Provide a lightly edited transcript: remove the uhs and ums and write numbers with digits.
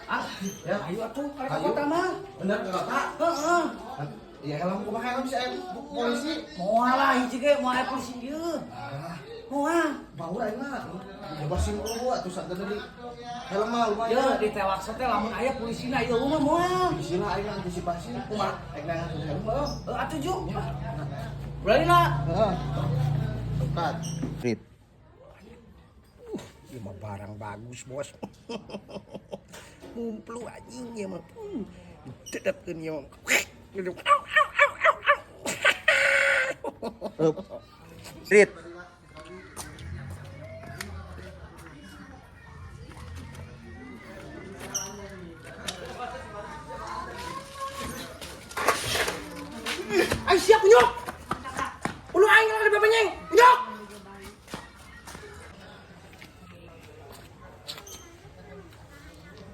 Ah, Ya. ayo atuh ka Ayo. kota mah. Bener ke kota? Heeh. Ya helm kumaha helm si aya polisi. Moal lah hiji ge moal aya polisi ieu. Ah, Moal. baur aing mah. Coba sim eueuh atuh sadar di helm mah Ye lumayan. ditewak teh lamun aya polisina ieu mah moal. Polisi lah aing antisipasi. Kumaha? Aing nangan helm mah. Heuh atuh juk. Berani lah. Heeh. Dekat. Rit. Ieu mah barang bagus, Bos. Ngumplu anjing ieu mah. Dedepkeun ieu mah. Au au au au au. Rit. Ai siap nyok. Ulu aing lah di bebenyeng.